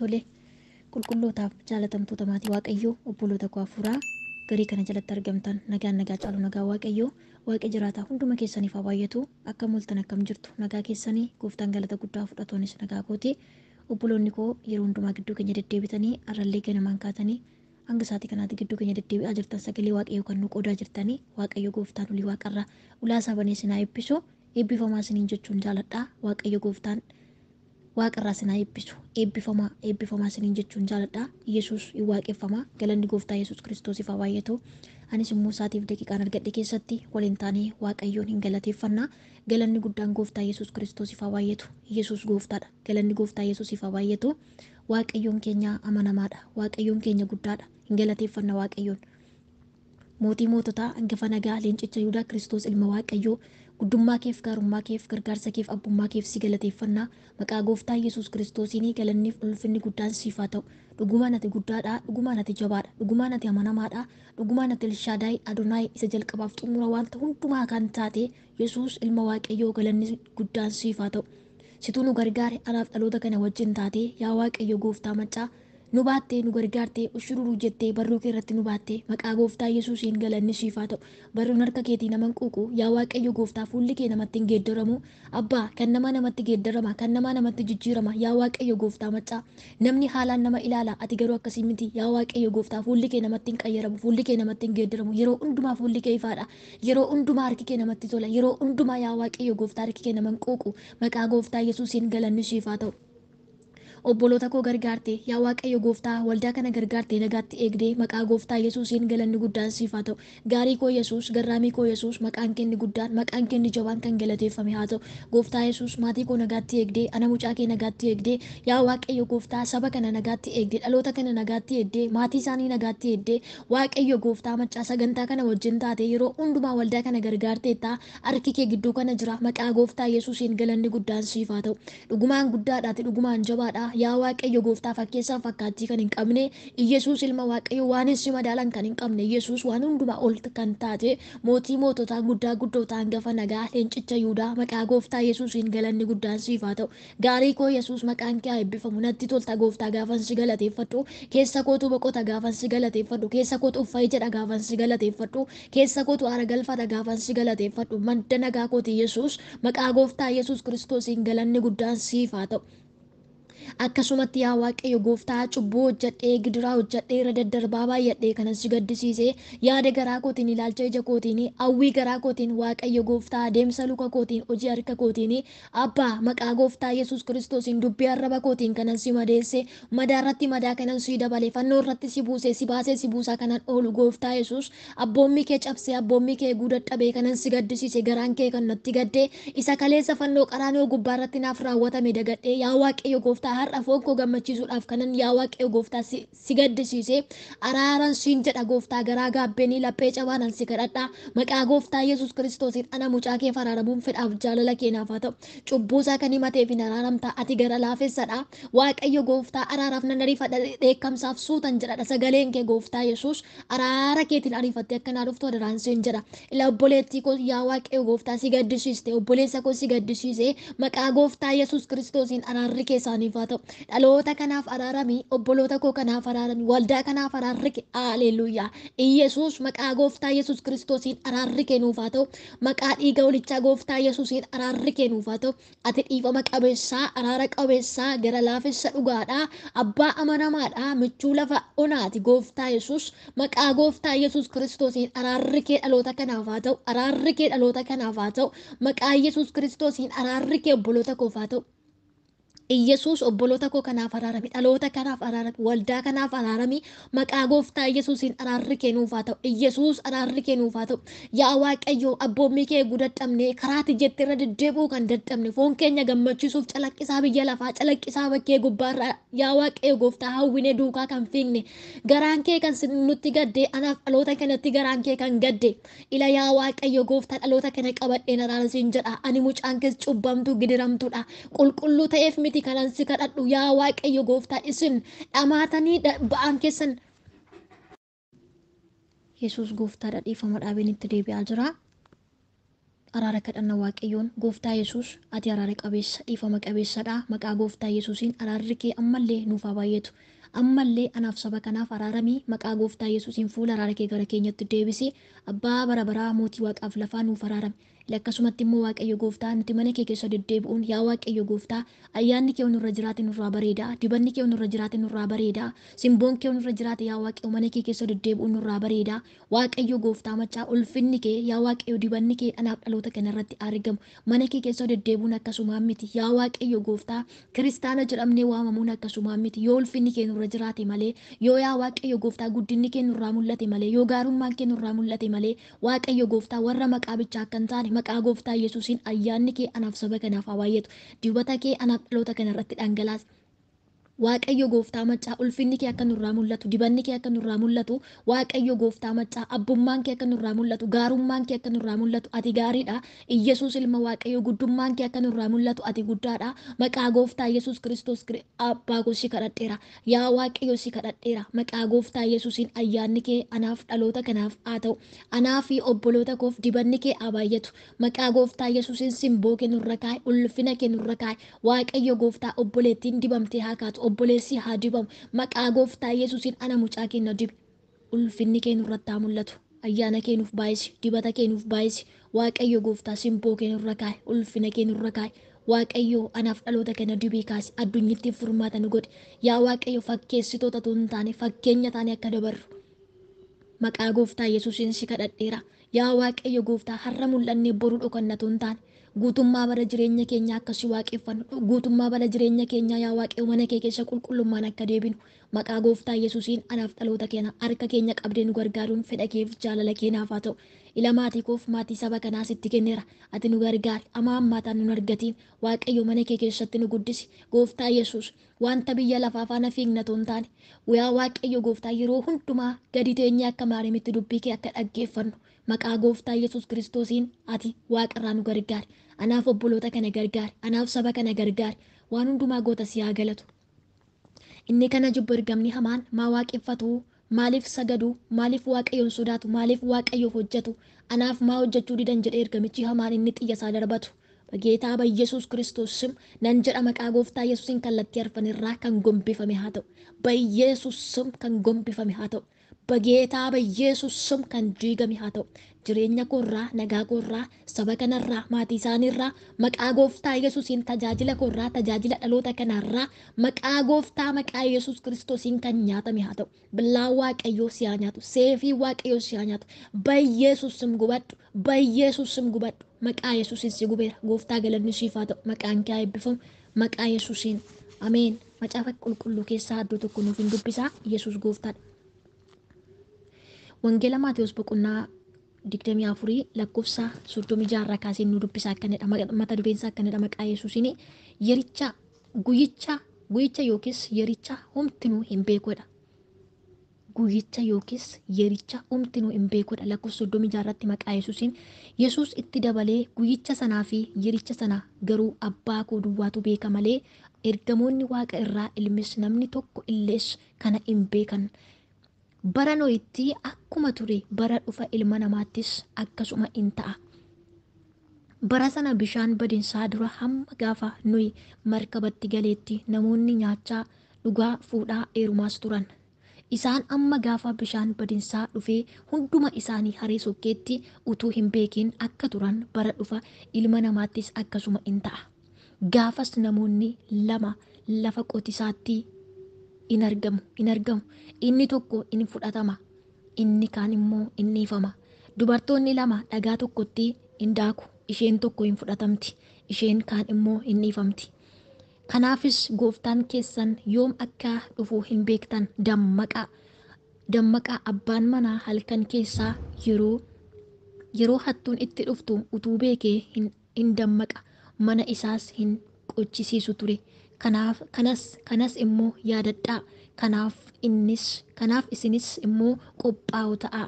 Tole, qulqullootaaf jaalatamtoota maatii Waaqayyoo, obboloota koo hafuuraa garii kana jalatti argamtan, nagaan nagaa caalu nagaa Waaqayyoo Waaqa jiraataa hunduma keessaniif haa baay'atu. Akkam ooltan, akkam jirtu? Nagaa keessanii? Gooftaan galata guddaa fudhatuunis nagaa kooti. Obboloonni koo yeroo hundumaa gidduu keenya deddeebitanii, har'allee ganamaan kaatanii hanga sa'aatii kanaatti gidduu keenya deddeebi'aa jirtan, sagalee Waaqayyoo kan nu qoodaa jirtanii, Waaqayyo gooftaan olii waaqarraa ulaasaa banee sinaa eebbisu. Eebbifamaa isiniin jechuun jaaladha. Waaqayyo gooftaan waaqarraa sinaa eebbisu. Eebbifamaa, eebbifamaa isiniin jechuun jaaladha. Yesuus hin waaqeffama. Galanni gooftaa Yesuus Kiristoosiif haa baay'atu. Anis immoo sa'aatiif daqiiqaan argadhe keessatti waliin taanee Waaqayyoon hin galateeffannaa. Galanni guddaan gooftaa Yesuus Kiristoosiif haa baay'atu. Yesuus gooftaadha. Galanni gooftaa Yesuusiif haa baay'atu. Waaqayyoon keenya amanamaadha. Waaqayyoon keenya guddaadha. Hin galateeffanna Waaqayyoon. Mootii moototaa, hangafa nagaa, leencicha Yihudaa, Kiristoos ilma Waaqayyoo, guddummaa keef, gaarummaa keef, gargaarsa keef, abbummaa keef si galateeffannaa. Maqaa gooftaa Yesuus Kiristoosiin galanniif ulfinni guddaan siif haa ta'u. Dhugumaan ati guddaadha, dhugumaan ati jabaadha, dhugumaan ati amanamaadha, dhugumaan ati Elshaadaay Adonaay isa jalqabaaf xumura wanta hundumaa kan taate Yesuus ilma Waaqayyoo, galanni guddaan siif haa ta'u. Situu nu gargaare, anaaf dhaloota kana wajjin taate, yaa Waaqayyo gooftaa maccaa, nu baattee, nu gargaartee, ushururuu jettee barruu kee irratti nu baattee. Maqaa gooftaa Yesuusiin galanni siif haa ta'u. Barruun harka keetii naman quuqu, yaa Waaqayyo gooftaa, fuulli kee namatti hin geeddaramu. Abbaa, kan nama namatti geeddarama, kan nama namatti jijjiirama, yaa Waaqayyo gooftaa maccaa. Namni haalaan nama ilaala, ati garuu akkasii miti, yaa Waaqayyo gooftaa. Fuulli kee namatti hin qayyaramu, fuulli kee namatti hin geeddaramu. Yeroo hundumaa fuulli kee ifaadha. Yeroo hundumaa harki kee namatti tola. Yeroo hundumaa, yaa Waaqayyo gooftaa, harki kee naman quuqu. Maqaa gooftaa Yesuusiin galanni siif haa ta'u. Obboloota koo gargaarte, yaa Waaqayyo gooftaa, waldaa kana gargaarte, nagaatti eegdee. Maqaa gooftaa Yesuusiin galanni guddaan siif haa ta'u. Gaarii koo Yesuus, garraamii koo Yesuus, maqaan kee inni guddaan, maqaan kee inni jabaan kan galateeffame haa ta'u. Gooftaa Yesuus, maatii koo nagaatti eegdee, ana mucaa kee nagaatti eegdee, yaa Waaqayyo gooftaa, saba kana nagaatti eegdee, dhaloota kana nagaatti eegdee, maatii isaanii nagaatti eegdee, Waaqayyo gooftaa maccaa, sagantaa kana wajjin taate, yeroo hundumaa waldaa kana gargaarteetta. Harki kee gidduu kana jira. Maqaa gooftaa Yesuusiin galanni guddaan siif haa ta'u. Dhugumaan guddaadhaati, dhugumaan jabaadha, yaa Waaqayyo gooftaa, fakkeessaan fakkaattii kan hin qabne Yesuus ilma Waaqayyo, waan si madaalan kan hin qabne Yesuus, waan hundumaa ol kan taate, mootii moototaa, guddaa guddootaa, hangafa nagaa, leencicha Yihudaa, maqaa gooftaa Yesuusiin galanni guddaan siif haa ta'u. Gaarii koo Yesuus, maqaan kee haa eebbifamu. Natti tolta gooftaa gaafan si galateeffadhu. Keessa kootu boqota gaafan si galateeffadhu. Keessa kootu uffayee jedha gaafan si galateeffadhu. Keessa kootu aara galfata gaafan si galateeffadhu. Madda nagaa kooti Yesuus, maqaa gooftaa Yesuus Kiristoosiin galanni guddaan siif haa ta'u. Akkasumatti yaa Waaqayyo gooftaa, cubbuu hojjedhee, gidiraa hojjedhee, irra daddarbaa baay'adhee kanan si gaddisiise, yaada garaa kootiin, ilaalcha ija kootiin, hawwii garaa kootiin, Waaqayyo gooftaa, deemsa luka kootiin, hojii harka kootiin, abbaa, maqaa gooftaa Yesuus Kiristoosiin dubbii arraba kootiin kanan si madeesse, madaa irratti madaa kanan si dabale, fannoo irratti si buuse, si baasee si buusaa kanan oolu, gooftaa Yesuus, abboommii kee cabsee, abboommii kee eeguu dadhabee kanan si gaddisiise, garaan kee kan natti gadde, isa kaleessa fannoo Qaraanioo gubbaa irratti naaf raawwatame dagadhee, yaa Waaqayyo gooftaa, har'a foon koo gammachiisuudhaaf kanan, yaa Waaqayyo gooftaa, si gaddisiise, araaran siin jedha gooftaa. Garaa gaabbeenii laphee cabaanan si kadhadha. Maqaa gooftaa Yesuus Kiristoosiin ana mucaa kee araaramuun fedhaaf jaalala keenaaf haa ta'u. Cubbuusaa kan himateef hin araaramta, ati gara laafessadha. Waaqayyo gooftaa, araaraaf nan ariifadha, dheekkamsaaf suutan jedhadha sagaleen kee. Gooftaa Yesuus, araara keetiin ariifattee akka naa dhuftu adaraan siin jedha. Ila obboleettii koo, yaa Waaqayyo gooftaa, si gaddisiiste, obboleessa koo si gaddisiise, maqaa gooftaa Yesuus Kiristoosiin araarri kee isaaniif haa ta'u. Dhaloota kanaaf araarami, obboloota koo kanaaf araarami, waldaa kanaaf araarri kee, haleluuyaa. Iyesuus, maqaa gooftaa Yesuus Kiristoosiin araarri kee nuuf haa ta'u. Maqaa dhiiga olichaa gooftaa Yesuusiin araarri kee nuuf haa ta'u. Ati dhiifama qabeessaa, araara qabeessaa, gara laafessa dhugaadha, abbaa amanamaadha, michuu lafa onaati. Gooftaa Yesuus, maqaa gooftaa Yesuus Kiristoosiin araarri kee dhaloota kanaaf haa ta'u. Araarri kee dhaloota kanaaf haa ta'u. Maqaa Yesuus Kiristoosiin araarri kee obboloota koof haa ta'u. Iyesuus, obboloota koo kanaaf araarami, dhaloota kanaaf araarami, waldaa kanaaf araarami. Maqaa gooftaa Yesuusiin araarri kee nuuf haa ta'u. Iyesuus, araarri kee nuuf haa ta'u. Yaa Waaqayyo, abboommii kee eeguu dadhabne, karaati jettee irra deddeebi'uu kan dadhabne, foon keenya gammachiisuuf calaqqisaa biyya lafaa, calaqqisaa bakkee gubbaarraa, yaa Waaqayyo gooftaa, hawwine duukaa kan fiigne, garaan kee kan nutti gadde, anaaf dhaloota kanatti garaan kee kan gadde, ila yaa Waaqayyo gooftaa, dhaloota kana qabadheen araara siin jedha. Ani mucaan kees cubbamtuu gidiramtuudha. Qulqulluu ta'eef miti kanan si kadhadhu, yaa Waaqayyo gooftaa, isin dhamaatanii ba'aan keessan. Yesuus gooftaadha. Dhiifama dhaabeen itti deebi'aa jira. Araara kadhanna Waaqayyoon. Gooftaa Yesuus, ati araara qabeessa, dhiifama qabeessadha. Maqaa Gooftaa Yesuusiin araarri kee ammallee nuuf haa baay'atu. Ammallee anaaf saba kanaaf araaramii. Maqaa Gooftaa Yesuusiin fuula araara kee gara keenyatti deebisi. Abbaa bara baraa, mootii waaqaaf lafaa, nuuf araarame. Akkasumatti immoo Waaqayyo Gooftaa, nuti mana kee keessa deddeebi'uun, yaa Waaqayyo Gooftaa, ayyaanni kee nurra jiraate nurraa bareeda, dibanni kee nurra jiraate nurraa bareeda, simboon kee nurra jiraate, yaa Waaqayyo, mana kee keessa deddeebi'uun nurraa bareeda. Waaqayyo Gooftaa macaa, ulfinni kee, yaa Waaqayyo, dibanni kee anaaf dhaloota kanarratti argamu. Mana kee keessa deddeebi'uun akkasumaan miti, yaa Waaqayyo Gooftaa. Kiristaana jedhamnee waamamuun akkasumaan miti, yoo ulfinni kee nurra jiraate malee, yoo yaa Waaqayyo Gooftaa guddinni kee nurraa mul'ate malee, yoo gaarummaan kee nurraa mul'ate malee. Waaqayyo Gooftaa, warra maqaa bichaa akka hin taane, maqaa Gooftaa Yesuusiin ayyaanni kee anaaf saba kanaaf haa baay'atu. Dibata kee anaaf dhaloota kanarratti dhangalaase. Waaqayyo Gooftaa macaa, ulfinni kee akka nurraa mul'atu, dibanni kee akka nurraa mul'atu, Waaqayyo Gooftaa macaa, abbummaan kee akka nurraa mul'atu, gaarummaan kee akka nurraa mul'atu. Ati gaariidha. Iyyasuus ilma Waaqayyo, guddummaan kee akka nurraa mul'atu. Ati guddaadha. Maqaa Gooftaa Yesuus Kiristoos, Abbaa koo, si kadhadheera. Yaa Waaqayyo, si kadhadheera. Maqaa Gooftaa Yesuusiin ayyaanni kee anaaf dhaloota kanaaf haa ta'u. Anaa fi obboloota koof dibanni kee haa baay'atu. Maqaa Gooftaa Yesuusiin simboo kee nurra kaa'e, ulfina kee nurra kaa'e. Waaqayyo Gooftaa, obboleettiin dibamtee haa kaatu, obboleessi haa dibamu. Maqaa Gooftaa Yesuusiin ana mucaa keenya dibi. Ulfinni kee nurratti haa mul'atu. Ayyaana kee nuuf baay'isi, dibata kee nuuf baay'isi. Waaqayyo Gooftaa, simboo kee nurra kaa'e, ulfina kee nurra kaa'e. Waaqayyo, anaaf dhaloota kana dibii kaasi, addunyitti furmaata nu godhi. Yaa Waaqayyo, fakkeessitoota otoo hin taane fakkeenya taane akka dabarru. Maqaa Gooftaa Yesuusiin si kadhadheera. Yaa Waaqayyo Gooftaa, har'a mul'annee boru dhokanna otoo hin taane, guutummaa bara jireenya keenyaa akka si waaqeffannu, guutummaa bara jireenya keenyaa, yaa Waaqayyo, mana kee keessa qulqullummaan akka deebinu, maqaa Gooftaa Yesuusiin anaaf dhaloota keenya harka keenya qabdee nu gargaaruun fedha keef jaalala keenyaaf haa ta'u. Ila maatii koof maatii saba kanaa sitti kenneera. Ati nu gargaari. Amaa ammaataan nu argatiin. Waaqayyo, mana kee keessatti nu guddisi. Gooftaa Yesuus, wanta biyya lafaa faana fiigna otoo hin taane, yaa Waaqayyo Gooftaa, yeroo hundumaa gadi teenyee akka Maariyaamitti dubbii kee akka dhaggeeffannu, maqaa Gooftaa Yesuus Kiristoosiin ati waaqarraa nu gargaari. Anaaf obboloota kana gargaari. Anaaf saba kana gargaari. Waan hundumaa goota, si haa galatu. Inni kana jibbu ergamni hamaan maa waaqeffatu? Maaliif sagadu? Maaliif Waaqayyoon sodaatu? Maaliif Waaqayyoof hojjetu? Anaaf maa hojjechuu didan jedhee ergamichi hamaan inni xiyya isaa darbatu. በጌታ በኢየሱስ ክርስቶስ ስም nan jedha, maqaa Gooftaa Yesuusiin kallattii arfanirraa kan gombifame haa ta'u. በኢየሱስ ስም kan gombifame haa ta'u. በጌታ በኢየሱስ ስም kan diigame haa ta'u. Jireenya koorraa, nagaa koorraa, saba kanarraa, maatii isaaniirraa, maqaa Gooftaa Yesuusiin tajaajila koorraa, tajaajila dhaloota kanarraa, maqaa Gooftaa maqaa Yesuus Kiristoosiin kan nyaatame haa ta'u. Billaa Waaqayyoo si haa nyaatu. Seefii Waaqayyoo si haa nyaatu. በኢየሱስ ስም gubadhu. በኢየሱስ ስም gubadhu. Maqaa Yesuusiin si gubeera. Gooftaa, galanni siif haa ta'u. Maqaan kee haa eebbifamu. Maqaa Yesuusiin. Ameen. Macaafa qulqulluu keessaa iddoo tokko nuuf hin dubbisaa. Yesuus Gooftaadha. Wangeela Maatewos boqonnaa 24 lakkoofsa 36 irraa kaasee nu dubbisaa akkanidha. Mata dureen isaa akkanidha, maqaa Yesuusiin. Yericha guyyicha guyyicha yookiis yericha homtinuu hin beekudha. Guyyicha yookiis yericha homtinuu hin beekudha. Lakkoofsa 36 irratti maqaa Yesuusiin, Yesuus itti dabalee, "Guyyicha sanaa fi yericha sana garuu abbaa koo duwwaatu beeka malee ergamoonni waaqa irraa, ilmis, namni tokko illees kana hin beekan. Bara Nohitti akkuma ture bara dhufa ilma namaattis akkasuma in ta'a. Bara sana bishaan badinsaa dura hamma gaafa Nohi markabatti galeetti namoonni nyaachaa, dhugaa, fuudhaa, heerumaas turan. Isaan amma gaafa bishaan badinsaa dhufee hunduma isaanii haree sokkeetti utuu hin beekin akka turan bara dhufa ilma namaattis akkasuma in ta'a. Gaafas namoonni lama lafa qotisaatti in argamu. Inni tokko in fudhatama, inni kaan immoo in dhiifama. Dubartoonni lama dhagaa tokkotti in daaku, isheen tokko hin fudhatamti, isheen kaan immoo in dhiifamti. Kanaafis gooftaan keessan yoom akka dhufu hin beektan, dammaqaa. Dammaqaa. Abbaan manaa halkan keessaa yeroo hattuun itti dhuftu utuu beekee hin dammaqa, mana isaas hin qochisiisu ture. Kanaaf kanas immoo yaadadhaa. Kanaaf isinis immoo qophaa'oo ta'aa.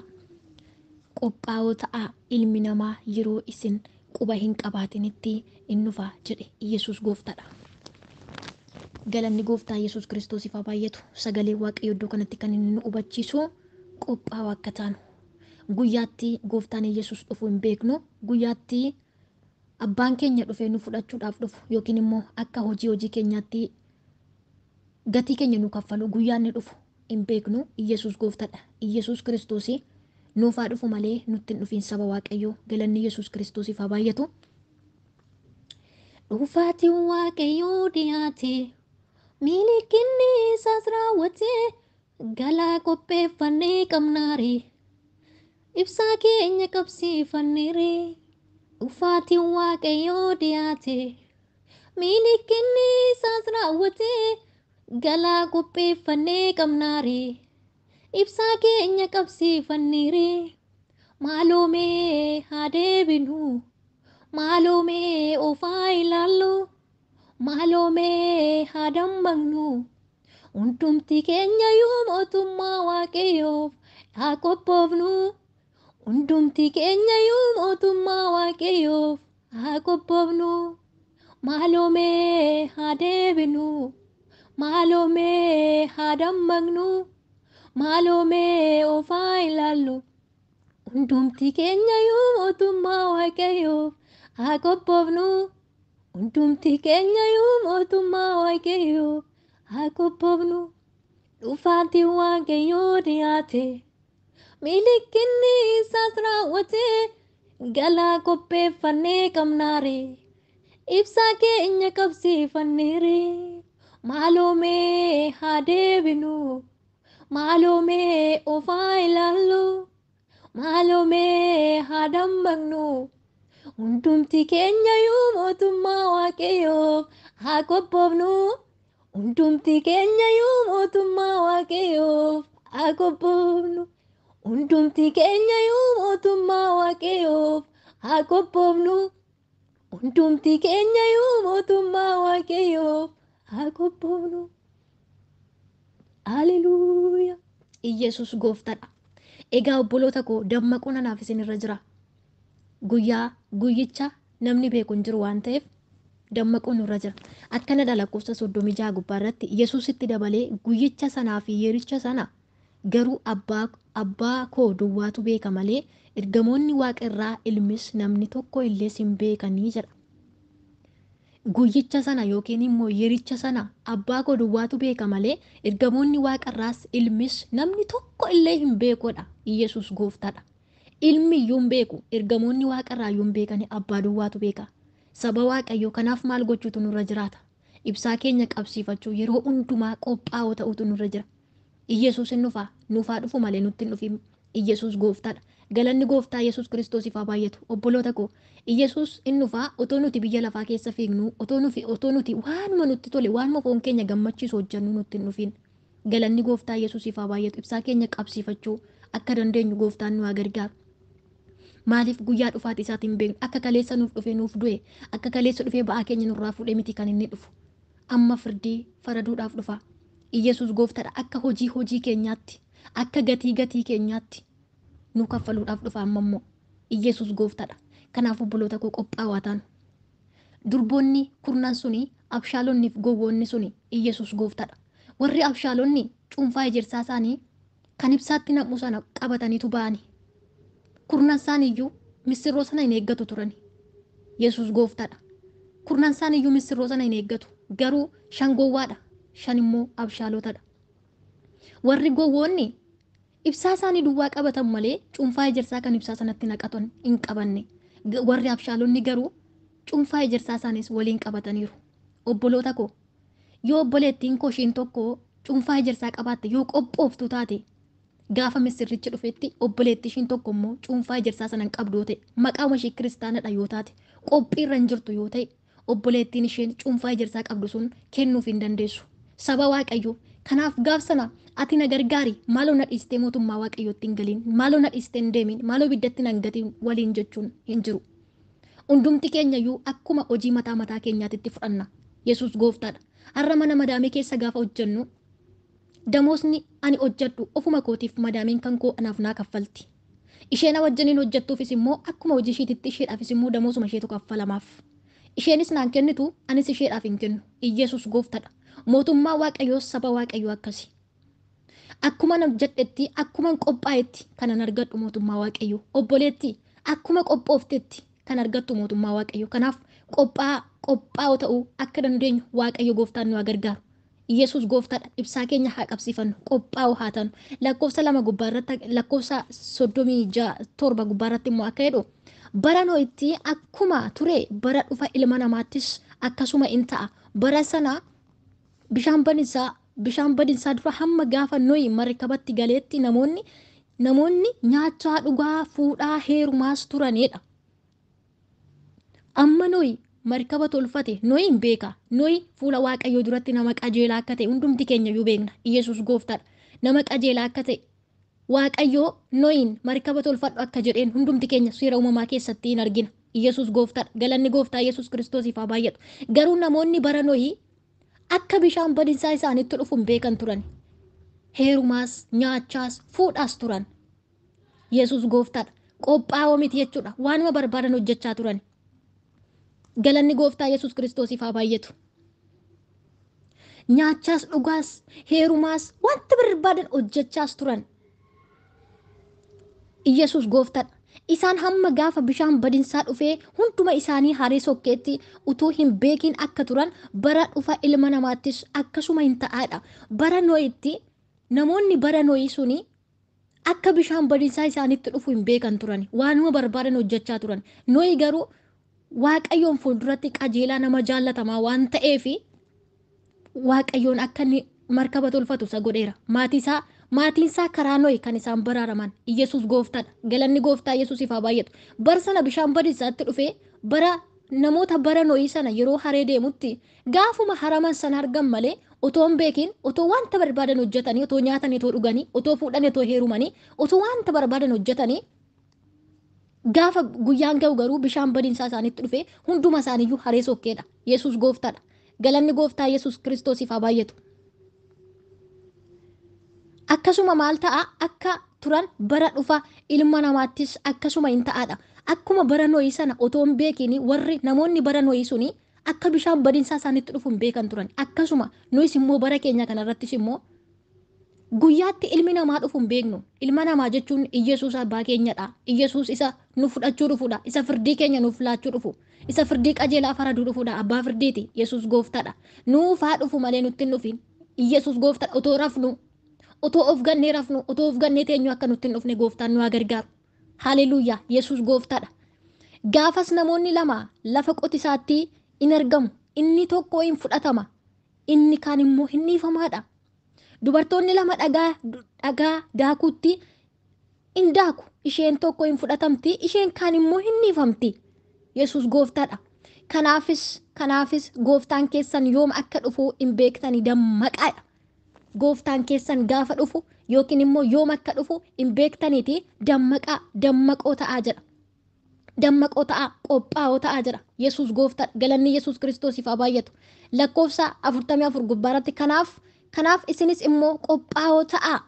Qophaa'oo ta'aa, ilmi namaa yeroo isin quba hin qabaatinitti in dhufa" jedhe. Yesuus Gooftaadha. Galanni Gooftaa Yesuus Kiristoosiif haa baay'atu. Sagalee Waaqayyoo iddoo kanatti kan inni nu hubachiisu qophaa'oo akka taanu. Guyyaatti Gooftaan Yesuus dhufu hin beeknu. Guyyaatti Abbaan keenya dhufee nu fudhachuudhaaf dhufu yookiin immoo akka hojii hojii keenyaatti gatii keenya nu kaffalu guyyaa inni dhufu hin beeknu. Iyyasuus gooftaadha. Iyyasuus Kiristoosii nuufaa dhufu malee nutti hin dhufiin saba Waaqayyoo. Galanni Yesuus Kiristoosiif haa baay'atu. Dhufaatiin Waaqayyoo dhiyaate, milikinni isaas raawwate, galaa qopheeffannee qabnaare, ibsaa keenya qabsiifanneere. Dhufaatiin Waaqayyoo dhiyaate, milikinni isaas raawwate, galaa qopheeffannee qabnaare, ibsaa keenya qabsiifanneere. Maaloo mee haa deebinu, maaloo mee ofaa ilaallu, maaloo mee haa dammaqnu. Hundumti keenya iyyuu mootummaa Waaqayyoof haa qophoofnu. Hundumti keenya iyyuu mootummaa Waaqayyoof haa qophoofnu. Maaloo mee haa deebinu, maaloo mee haa dammaqnu, maaloo mee ofaa ilaallu. Hundumti keenya iyyuu mootummaa Waaqayyoof haa qophoofnu. Hundumti keenya iyyuu mootummaa Waaqayyoof haa qophoofnu. Dhufaatiin Waaqayyoo dhiyaate, milikinni isaas raawwate, galaa qopheeffannee qabnaare, ibsaa keenya qabsiifanneere. Maaloo mee haa deebinu, maaloo mee ofaa ilaallu, maaloo mee haa dammaqnu. Hundumti keenya iyyuu mootummaa Waaqayyoof haa qophoofnu. Hundumti keenya iyyuu mootummaa Waaqayyoof haa qophoofnu. Hundumti keenya iyyuu mootummaa Waaqayyoof haa qophoofnu. Hundumti keenya iyyuu mootummaa Waaqayyoof haa qophoofnu. Haleluuyaa. Iyyasuus gooftaadha. Egaa obboloota koo, dammaquun anaaf isinirra jira. Guyyaa guyyicha namni beeku hin jiru waan ta'eef dammaquun nurra jira. Akkanadha lakkoofsa 36 gubbaa irratti Yesuusitti dabalee guyyicha sanaa fi yericha sana garuu abbaa koo duwwaatu beeka malee ergamoonni waaqa irraa ilmis namni tokko illee sin beekanii jedha. Guyyicha sana yookiin immoo yericha sana abbaa koo duwwaatu beeka malee ergamoonni waaqa irraas ilmis namni tokko illee hin beekodha. Iyyasuus gooftaadha. Ilmi iyyuu hin beeku, ergamoonni waaqa irraa iyyuu hin beekani, abbaa duwwaatu beeka. Saba Waaqayyoo, kanaaf maal gochuutu nurra jiraata? Ibsaa keenya qabsiifachuu, yeroo hundumaa qophaa'oo ta'utu nurra jira. Iyyasuus hin dhufaa, nuufaa dhufu malee nutti hin dhufin. Iyyasuus gooftaadha. Galanni gooftaa Yesuus Kiristoosiif haa baay'atu. Obboloota koo, Iyyasuus hin dhufaa otoo nuti biyya lafaa keessa fiignu, otoo nuti waanuma nutti tole, waanuma foon keenya gammachiisu hojjennu nutti hin dhufin. Galanni gooftaa Yesuusiif haa baay'atu. Ibsaa keenya qabsiifachuu akka dandeenyu gooftaan nu haa gargaaru. Maaliif guyyaa dhufaatii isaatiin beeknu? Akka kaleessa nuuf dhufee nuuf du'e, akka kaleessa dhufee ba'aa keenya nurraa fuudhee miti kan inni dhufu. Amma firdii faraduudhaaf dhufa. Iyyasuus gooftaadha. Akka hojii hojii keenyaatti, akka gatii gatii keenyaatti nu kaffaluudhaaf dhufa amma immoo. Iyyasuus gooftaadha. Kanaaf obboloota koo, qophaa'aa taanu. Durboonni kurnan suni, abshaalonni fi gowwoonni suni, Iyyasuus gooftaadha. Warri abshaalonni cuunfaa ejersaa isaanii kan ibsaatti nam'u sana qabataniitu ba'ani. Kurnan isaaniiyyuu misirroo sana hin eeggatu turani. Yesuus gooftaadha. Kurnan isaaniiyyuu misirroo sana hin eeggatu. Garuu 5 gowwaadha, 5 immoo abshaalotadha. Warri gowwoonni ibsaa isaanii duwwaa qabatan malee cuunfaa ejersaa kan ibsaa sanatti naqatan hin qabanne. Warri abshaalonni garuu cuunfaa ejersaa isaaniis waliin qabataniiru. Obboloota koo, yoo obboleettiin koo ishiin tokko cuunfaa ejersaa qabaatte, yoo qophooftu taate, gaafa misirrichi dhufetti obboleettii ishiin tokko immoo cuunfaa ejersaa sana hin qabdu yoo ta'e, maqaama ishee kiristaanadha yoo taate, qophiirra hin jirtu yoo ta'e, obboleettiin isheen cuunfaa ejersaa qabdu sun kennuuf hin dandeessu. Saba Waaqayyoo, kanaaf gaaf sana ati na gargaari, maaloo na dhiistee mootummaa Waaqayyootti hin galiin, maaloo na dhiistee hin deemin, maaloo ibiddatti na hin gatiin waliin jechuun hin jiru. Hundumti keenya iyyuu akkuma hojii mataa mataa keenyaatitti fudhanna. Yesuus gooftaadha. Har'a mana madaamii keessa gaafa hojjennu damoosni ani hojjedhu ofuma kootiif madaamiin kan koo anaaf naa kaffalti. Isheen wajjiniin hojjettuufis immoo akkuma hojii ishiititti isheedhaafis immoo damoosuma isheetu kaffalamaaf. Isheenis naan kennitu, anis isheedhaaf hin kennu. Iyyasuus gooftaadha. Mootummaa Waaqayyoo saba Waaqayyoo akkasi. Akkuma nan jedhetti, akkuma qophaa'etti kanan argadhu mootummaa Waaqayyoo. Obboleetti, akkuma qophooftetti kan argattu mootummaa Waaqayyoo. Kanaaf qophaa'oo ta'uu akka dandeenyu Waaqayyo gooftaan nu haa gargaaru. Yesuus gooftaadha. Ibsaa keenya haa qabsiifannu. Qophaa'oo haa taanu. Lakkoofsa 2 gubbaarratti, lakkoofsa 37 gubbaarratti immoo akka jedhu bara Nohitti akkuma ture bara dhufa ilma namaattis akkasuma in ta'a. Bara sana bishaan badinsaa dura hamma gaafa Nohi markabatti galeetti namoonni nyaachaa, dhugaa, fuudhaa, heerumaas turanidha. Amma Nohi markaba tolfate. Nohi hin beeka. Nohi fuula Waaqayyoo duratti nama qajeelaa akka ta'e hundumti keenya iyyuu beekna. Yesuus gooftaadha. Nama qajeelaa akka ta'e Waaqayyoo Nohiin markaba tolfadhu akka jedheen hundumti keenya seera uumamaa keessatti hin argina. Yesuus gooftaadha. Galanni gooftaa Yesuus Kiristoosiif haa baay'atu. Garuu namoonni bara Nohii akka bishaan badinsaa isaanitti dhufu hin beekan turan. Heerumaas, nyaachaas, fuudhaas turan. Yesuus gooftaadha. Qophaa'oo miti jechuudha. Waanuma barbaadan hojjechaa turan. Galanni gooftaa Yesuus Kiristoosiif haa baay'atu. Nyaachaas, dhugaas, heerumaas, wanta barbaadan hojjechaas turan. Yesuus gooftaadha. Isaan hamma gaafa bishaan badinsaa dhufee hunduma isaanii haree sokkeetti utuu hin beekin akka turan bara dhufa ilma namaattis akkasuma hin ta'aadha. Bara Nohitti namoonni bara Nohii suni akka bishaan badinsaa isaanitti dhufu hin beekan turan. Waanuma barbaadan hojjechaa turan. Nohi garuu Waaqayyoon fuulduratti qajeelaa nama jaallatamaa waan ta'eef Waaqayyoon akka inni markaba tolfatu isa godheera. Maatiin isaa karaa Nohi kan isaan baraaraman. Yesuus gooftaadha. Galanni gooftaa Yesuusiif haa baay'atu. Bara sana bishaan badinsaatti dhufee bara namoota bara Nohii sana yeroo haree deemutti gaafuma haraman sana argan malee otoo hin beekin, otoo wanta barbaadan hojjetanii, otoo nyaatanii, otoo dhuganii, otoo fuudhanii, otoo heerumanii, otoo wanta barbaadan hojjetanii gaafa guyyaan ga'u garuu bishaan badinsaa isaanitti dhufee hunduma isaaniiyyuu haree sokkeedha. Yesuus gooftaadha. Galanni gooftaa Yesuus Kiristoosiif haa baay'atu. Akkasuma maal ta'a akka turan bara dhufa ilma namaattis akkasuma hin ta'aadha. Akkuma bara Nohii sana otoo hin beekin warri namoonni bara Nohii suni akka bishaan badinsaa isaanitti dhufu hin beekan turan. Akkasuma nuyis immoo bara keenya kanarrattis immoo guyyaatti ilmi namaa dhufu hin beeknu. Ilma namaa jechuun Iyyasuus abbaa keenyadha. Iyyasuus isa nu fudhachuu dhufudha. Isa firdii keenya nuuf laachuu dhufu. Isa firdii qajeelaa faraduu dhufudha. Abbaa firdiiti. Yesuus gooftaadha. Nuufaa dhufu malee nutti hin dhufin. Iyyasuus gooftaadha. Otoo rafnu, otoo of gannee rafnu, otoo of gannee teenyu akka nutti hin dhufne gooftaan nu haa gargaaru. Haleluuyaa. Yesuus gooftaadha. Gaafas namoonni lama lafa qotisaatti in argamu. Inni tokko hin fudhatama. Inni kaan immoo hin dhiifamaadha. Dubartoonni lama dhagaa daakuutti in daaku. Isheen tokko hin fudhatamti, isheen kaan immoo hin dhiifamti. Yesuus gooftaadha. Kanaafis gooftaan keessan yoom akka dhufu hin beektani dammaqaadha. Gooftaan keessan gaafa dhufu yookiin immoo yoom akka dhufu hin beektaniiti dammaqaa, dammaqoo ta'aa jedha. Dammaqoo ta'aa, qophaa'oo ta'aa jedha. Yesuus gooftaadha. Galanni Yesuus Kiristoosiif haa baay'atu. Lakkoofsa 44 gubbaarratti kanaaf isinis immoo qophaa'oo ta'aa.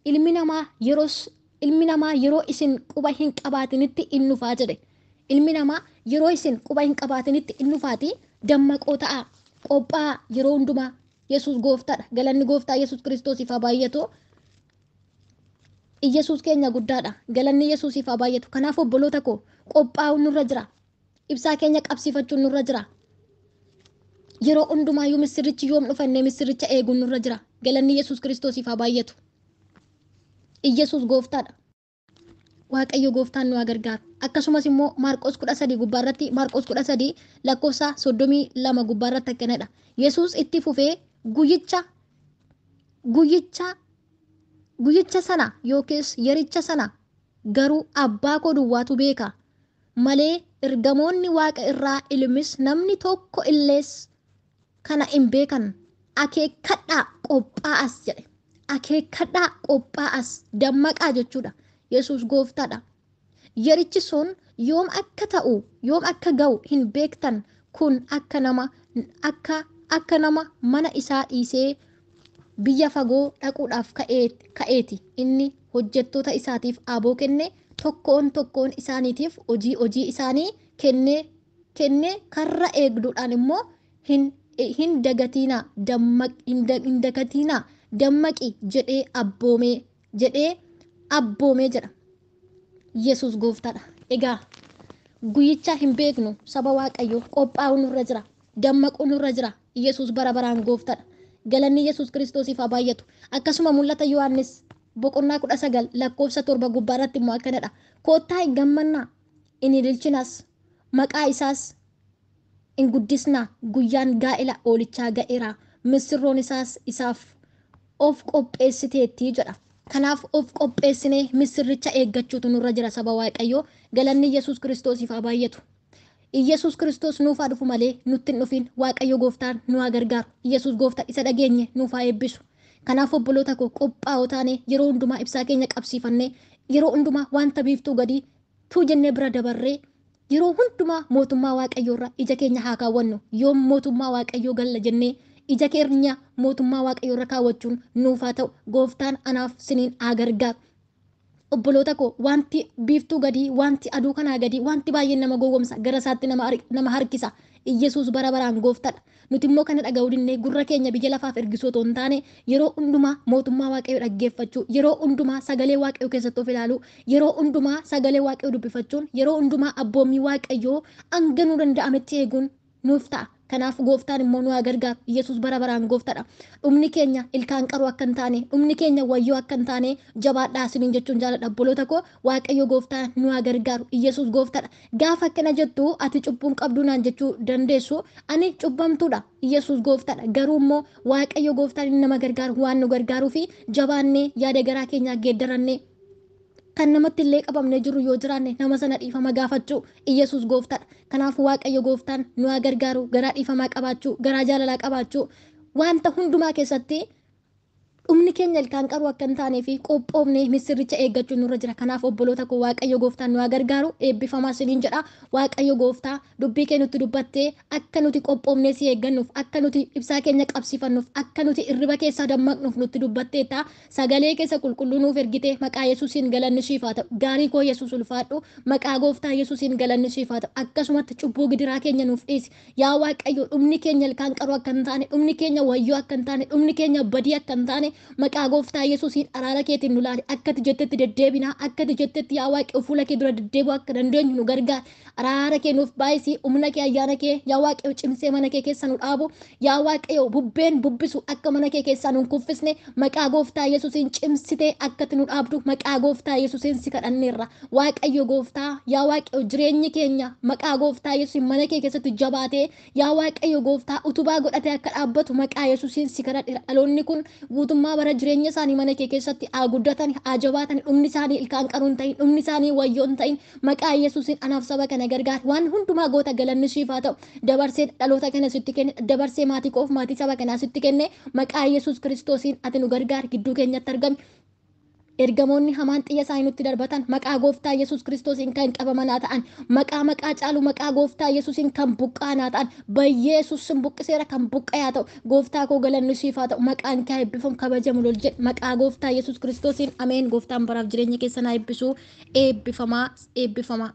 Ilmi namaa yeroo isin quba hin qabaatinitti in dhufaa jedhe. Ilmi namaa yeroo isin quba hin qabaatinitti in dhufaati dammaqoo ta'aa, qophaa'aa yeroo hundumaa. Yesuus gooftaadha. Galanni gooftaa Yesuus Kiristoosiif haa baay'atu. Yesuus keenya guddaadha. Galanni Yesuusiif haa baay'atu. Kanaaf obboloota koo qophaa'uun nurra jira. Ibsaa keenya qabsiifachuun nurra jira. Yeroo hundumaayyuu misirrichi yoom dhufannee misirricha eeguun nurra jira. Galanni Yesuus Kiristoosiif haa baay'atu. Yesuus gooftaadha. Waaqayyo gooftaan nu haa gargaaru. Akkasumas immoo Maarqos 13 gubbaarratti, Maarqos 13 lakkoofsa 32 gubbaarratti akkanadha. Yesuus itti fufee guyyicha sana yookiis yericha sana garuu abbaa koo duwwaatu beeka malee ergamoonni waaqa irraa ilmis namni tokko illees kana hin beekan. Akeekkadhaa qophaa'as jedhe. Akeekkadhaa qophaa'as, dammaqaa jechuudha. Yesuus gooftaadha. Yerichi sun yoom akka ta'u, yoom akka ga'u hin beektan. Kun akka nama mana isaa dhiisee biyya fagoo dhaquudhaaf ka'eeti. Inni hojjettoota isaatiif aboo kenne, tokkoon tokkoon isaaniitiif hojii isaanii kenne karra eegduudhaan immoo hin dagatinaa, dammaqi jedhee abboomee jedha. Yesuus gooftaadha. Egaa Guyyicha hin beeknu saba Waaqayyoo qophaa'uu nurra jira. Dammaquu nurra jira. Yesuus bara baraan gooftaadha. Galanni Yesuus Kiristoosiif haa baay'atu. Akkasuma mul'ata Yohaannis boqonnaa 19 lakkoofsa 7 gubbaarratti immoo akkanadha. Koottaa hin gammannaa, hin ililchinas, maqaa isaas hin guddisnaa, guyyaan gaa'ela oolichaa ga'eera, misirroon isaas isaaf of qopheessiteetti jedha. Kanaaf of qopheessinee misirricha eeggachuutu nurra jira saba Waaqayyoo. Galanni Yesuus Kiristoosiif haa baay'atu. Iyyasuus Kiristoos nuuf haa dhufu malee nutti hin dhufin. Waaqayyo gooftaan nu haa gargaaru. Iyyasuus gooftaa isa dhageenye nuuf haa eebbisu. Kanaaf obboloota koo qophaa'oo taanee yeroo hundumaa ibsaa keenya qabsiifannee yeroo hundumaa wanta biiftuu gadii tuu jennee bira dabarree yeroo hundumaa mootummaa Waaqayyoo irra ija keenya haa kaawwannu. Yoom mootummaa Waaqayyoo galla jennee ija keenya mootummaa Waaqayyoo irra kaawwachuun nuuf haa ta'u. Gooftaan anaaf siniin haa gargaaru. Obboloota koo wanti biiftuu gadii, wanti aduu kanaa gadii, wanti baay'een nama gowwomsa, gara isaatti nama harkisa. Iyyasuus bara baraan gooftaadha. Nuti immoo kana dhaga'uu dinnee gurra keenya biyya lafaaf ergisuu otoo hin taane yeroo hundumaa mootummaa Waaqayyoo dhaggeeffachuu, yeroo hundumaa sagalee Waaqayyoo keessatti of ilaaluu, yeroo hundumaa sagalee Waaqayyoo dubbifachuun, yeroo hundumaa abboommii Waaqayyoo hanga nu danda'ametti eeguun nuuf ta'a. Kanaaf gooftaan immoo nu haa gargaaru. Yesuus bara baraan gooftaadha. Dhumni keenya ilkaan qaruu akka hin taane, dhumni keenya wayyoo akka hin taane jabaadhaa isiniin jechuun jaaladha. Obboloota koo Waaqayyo gooftaan nu haa gargaaru. Yesuus gooftaadha. Gaafa akkana jettu ati cubbuun qabduu naan jechuu dandeessu. Ani cubbamtuudha. Yesuus gooftaadha. Garuu immoo Waaqayyo gooftaan inni nama gargaaru waan nu gargaaruu fi jabaannee yaada garaa keenyaa geeddarannee kan namatti illee qabamnee jiru yoo jiraanne nama sana dhiifama gaafachuu Iyyasuus gooftaadha. Kanaaf Waaqayyo gooftaan nu haa gargaaru. Garaa dhiifamaa qabaachuu, garaa jaalalaa qabaachuu wanta hundumaa keessatti dhumni keenya ilkaan qaruu akka hin taanee fi qophoofnee misirricha eeggachuun nurra jira. Kanaaf obboloota koo Waaqayyo gooftaan nu haa gargaaru. Eebbifamaa isiniin jedha. Waaqayyo gooftaa dubbii kee nutti dubbattee akka nuti qophoofnee si eeggannuuf, akka nuti ibsaa keenya qabsiifannuuf, akka nuti irriba keessaa dammaqnuuf nutti dubbatteetta. Sagalee keessa qulqulluu nuuf ergite maqaa Yesuusiin galanni siif haa ta'u. Gaarii koo Yesuus ulfaadhu. Maqaa gooftaa Yesuusiin galanni siif haa ta'u. Akkasumatti cubbuu gidiraa keenya nuuf dhiisi. Yaa Waaqayyo dhumni keenya ilkaan qaruu akka hin taane, dhumni keenya wayyoo akka hin taane, dhumni keenya badii akka hin taane maqaa gooftaa Yesuusiin araara keetiin nu laali. Akka ati jettetti deddeebinaa, akka ati jettetti yaa Waaqayyo fuula kee dura deddeebi'uu akka dandeenyu nu gargaari. Araara kee nuuf baay'isi, humna kee ayyaana kee yaa Waaqayyo cimsee mana kee keessa nu dhaabu. Yaa Waaqayyo bubbeen bubbisu akka mana kee keessaa nu hin kuffisne maqaa gooftaa Yesuusiin cimsitee akka ati nu dhaabdu maqaa gooftaa Yesuusiin si kadhanneerra. Waaqayyo gooftaa yaa Waaqayyo jireenyi keenya maqaa gooftaa Yesuusiin mana kee keessatti jabaatee yaa Waaqayyo gooftaa utubaa godhatee akka dhaabbatu maqaa Yesuusiin si kadhadheera. Dhaloonni kun guutummaa bara jireenya isaanii mana kee keessatti haa guddatan, haa jabaatan, dhumni isaanii ilkaan qaruu hin ta'in, dhumni isaanii wayyoo hin ta'in maqaa Yesuusiin anaaf saba kana gargaar. Waan hundumaa goota galanni siif haa ta'u. Dabarsee dhaloota kana sitti kenne, dabarsee maatii koof maatii saba kanaa sitti kenne maqaa Yesuus Kiristoosiin ati nu gargaar gidduu keenyatti argami. Ergamoonni hamaan xiyya isaanii nutti darbatan maqaa gooftaa Yesuus Kiristoosiin kan qabaman haa ta'an. Maqaa maqaa caalu maqaa gooftaa Yesuusiin kan buqqa'an haa ta'an. Bayyeesuus sin buqqiseera kan buqqa'e haa ta'u. Gooftaa koo galanni siif haa ta'u. Maqaan kee haa eebbifamu kabajamu lol jedhe. Maqaa gooftaa Yesuus Kiristoosiin ameen. Gooftaan baraaf jireenya keessan haa eebbisu. Eebbifamaa eebbifamaa.